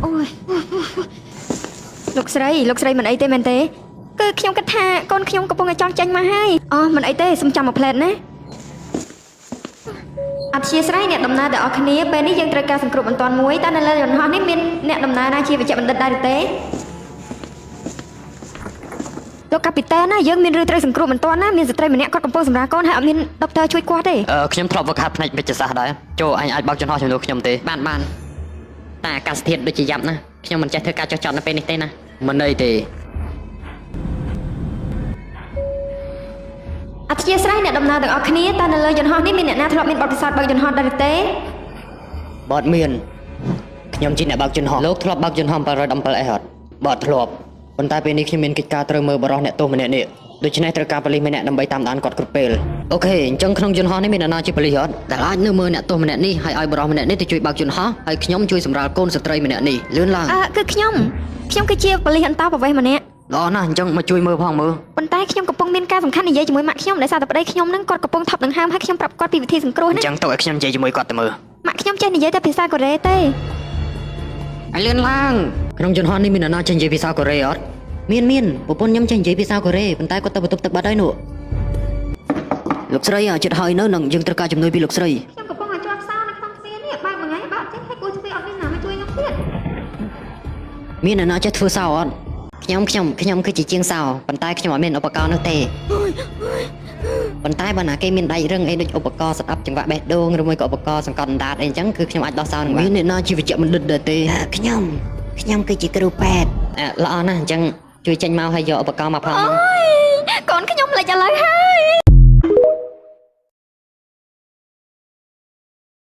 អូយលោកស្រីលោកស្រីមិនអីទេមែនទេគឺខ្ញុំគិតថាកូនខ្ញុំកំពុងតែចង់ចេញមកហើយអូមិនអីទេសុំចាំមួយផ្លែតណាអធិស្ឋានអ្នកដំណើរទាំងអស់គ្នាពេលនេះយើងត្រូវការសង្គ្រោះបន្ទាន់មួយតើនៅលើយន្តហោះនេះមានអ្នកដំណើរណាជាវេជ្ជបណ្ឌិតដែរឬទេលោកកាពីតែនណាយើងមានរឿងត្រូវសង្គ្រោះបន្ទាន់ណាមានស្ត្រីម្នាក់គាត់កំពុងសម្រាលកូនហើយអត់មានដុកទ័រជួយគាត់ទេ អឺខ្ញុំធ្លាប់វឹកហាត់ផ្នែកវិទ្យាសាស្ត្រដែរចូលអញអាចបើកយន្តហោះជំនួសខ្ញុំទេ បានបានតែអាកាសធាតុដូចជាយ៉ាប់ណាស់ខ្ញុំមិនចេះធ្វើការចុះចតនៅពេលនេះទេណា មិនអីទេ អធិស្ឋានអ្នកដំណើរទាំងអស់គ្នាតើនៅលើយន្តហោះនេះមានអ្នកណាធ្លាប់មានបទពិសោធន៍បើកយន្តហោះដែរឬទេ បាទមានខ្ញុំជាអ្នកបើកយន្តហោះលោកធ្លាប់បើកយន្តហោះ717អីហត់បាទធ្លាប់ប៉ុន្តែពេលនេះខ្ញុំមានកិច្ចការត្រូវមើលបរិះអ្នកទោសម្នាក់នេះដូច្នេះត្រូវការប៉ូលីសម្នាក់ដើម្បីតាមដានគាត់គ្រប់ពេល OK អញ្ចឹងក្នុងយន្តហោះនេះមានអ្នកណាជាប៉ូលីសអត់ដែលអាចនៅមើលអ្នកទោសម្នាក់នេះហើយឲ្យបរិះម្នាក់នេះទៅជួយបើកយន្តហោះហើយខ្ញុំជួយសម្រាលកូនស្ត្រីម្នាក់នេះលឿនឡើង អឺគឺខ្ញុំខ្ញុំគឺជាប៉ូលីសអន្តោប្រវេសន៍ម្នាក់ ល្អណាស់អញ្ចឹងមកជួយមើលផងមើល ប៉ុន្តែខ្ញុំកំពុងមានការសំខាន់និយាយជាមួយម៉ាក់ខ្ញុំដោយសារតែប្តីខ្ញុំហ្នឹងគាត់កំពុងថប់ដង្ហើមហើយខ្ញុំប្រាប់គាត់ពីវិធីសង្គ្រោះ អ ណា ញ្ចឹងទៅឲ្យខ្ញុំនិយាយជាមួយគាត់ទៅមើល ម៉ាក់ខ្ញុំចេះនិយាយតែភាសាកូរ៉េទេ ឲ្យលឿនឡើង ក្នុងយន្តហោះនេះមានអ្នកណាចេះនិយាយភាសាកូរ៉េអត់មានមានប្រពន្ធខ្ញុំចេះនិយាយភាសាកូរ៉េប៉ុន្តែគាត់ទៅបន្ទប់ទឹកបាត់ហើយនោះលោកស្រីអាចិត្តហើយនៅនឹងយើងត្រូវការជំនួយពីលោកស្រី ខ្ញុំកំពុងតែជាប់សោនៅក្នុងទ្វារនេះបើកមួយថ្ងៃបើកចេញហើយគួរទ្វារអត់មានណាមកជួយខ្ញុំទៀត មានអ្នកណាចេះធ្វើសោអត់ ខ្ញុំខ្ញុំខ្ញុំគឺជាជាងសោប៉ុន្តែខ្ញុំអត់មានឧបករណ៍នោះទេប៉ុន្តែបើណាគេមានដៃរឹងអីដូចឧបករណ៍ស្ដាប់ចង្វាក់បេះដូងឬមួយក៏ឧបករណ៍សង្កត់អណ្ដាតអីអញ្ចឹងគឺខ្ញុំអាចដោះសោនឹងបាន មានអ្នកណាជាវេជ្ជបណ្ឌិតដែរទេ ខ្ញុំខ្ញុំគឺជាគ្រូពេទ្យល្អណាស់អញ្ចឹងជួយចេញមកហើយយកឧបករណ៍មកផងមក អូយកូនខ្ញុំលេចឥឡូវហើយ